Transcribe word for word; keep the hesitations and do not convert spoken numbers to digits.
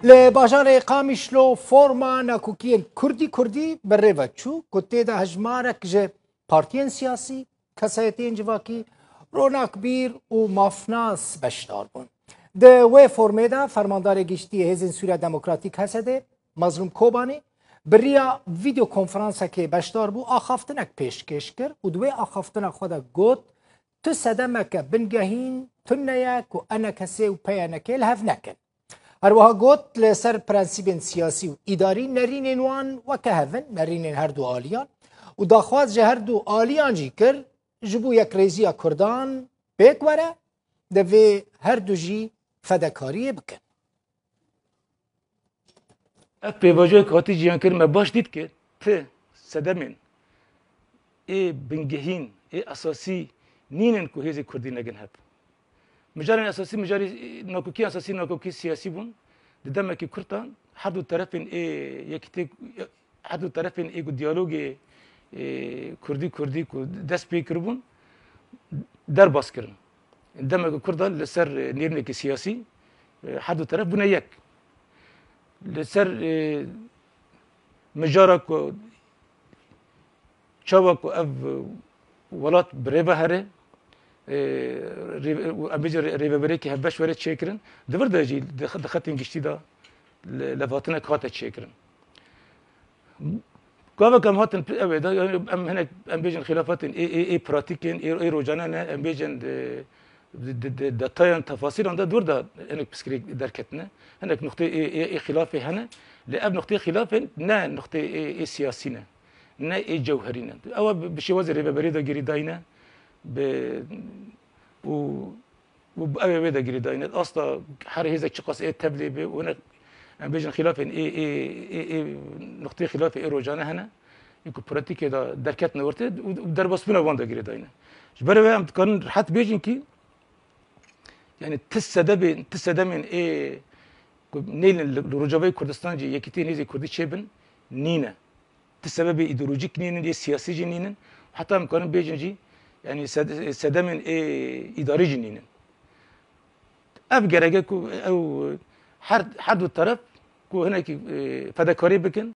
Li bajarê Qamişlo forma nakokiyên Kurdî Kurdî bi rê ve çû ku tê de hejmarek ji partiyên siyasî, kesayetiyên civakî, ronakbîr û mafnas beşdar bûn. Di wê formê de Fermandarê Giştî yê Hêzên Sûriya Demokratîk, H S D, Mazlûm Kobanî, bi riya vîdeokonferansekê beşdar bû, axaftinek pêşkêş kir û di wê axaftina xwe de got, Tu sedemeke bingehîn tune ye ku E N K S û P Y N K li hev nekin. Her wiha got, li ser prensîbên siyasî û îdarî nerînên wan weke hev in, nerînên her du aliyan û daxwaz ji her du aliyan jî kir, ji bo yekrêziya Kurdan pêk were, divê her du jî fedekariyê bikin. Ev pêvajoyek hatî jiyankirin, me baş dît ku ti sedemên ê bingehîn, ê esasî nînin ku hêzê Kurdî negin hev. Mijarên esasî, mijarî, nakokî esasî, nakokî siyasî bûn. Di demekî kurt de her du terefên ê yekîtê, her du terefên ê ku diyalogê, ê, Kurdî Kurdî ku dest pê kiribûn, derbas kirin. Demekî kurt de li ser, e, nêrînekî siyasî, e, her du teref bûne yek. Li ser, e, mijara ku çawa ku ev, e, welat bi rê ve here, e, rê-, em bêjin rê-, rêveberiyekî hevbeş were çêkirin, di vir de jî di xe-, di xetên giştî de le-, levhatinek hate çêkirin. Gavek em hatin pi-, ew ê de, yani em hinek, em bêjin xilafetên ê, ê, ê pratîkên, ê, ê rojane ne, em bêjin di, di, di, di detayan, tefasîlan de dûr de hinek piskirêk derketine. Hinek nuqtê ê, ê, ê xilafê hene. Lê ev nuqtê xilafên ne nuqtê ê, ê siyasî ne. Ne ê cewherî ne. Ew bi, bi şêwazê rêveberê de girêdayî ne. Bi, û û ew ê wê de girêdayî ne. Asta her hêzek çiqas ê tevlê be û ne, em bêjin xilafên ê, ê, ê, ê, nuqtê xilafê ê rojane hene. Ê ku pratîkê de derketine ortê û, û derbasbûna wan de girêdayî ne. Ji ber wê em dikarin rehet bêjin kî, yani ti sedebê-, ti sedemên ê ku nêlin li, li Rojavayê Kurdistan jî yekîtiyên hêzê Kurdî çêbin, nîne. Ti sebebê îdeolojîk nînin, yê siyasî jî nînin. Heta em karin bêjin jî, yani sed-, sedemên ê îdarî jî nînin. Ev gerek e ku ew her, her du teref ku hinekî, e, fedekarî bikin,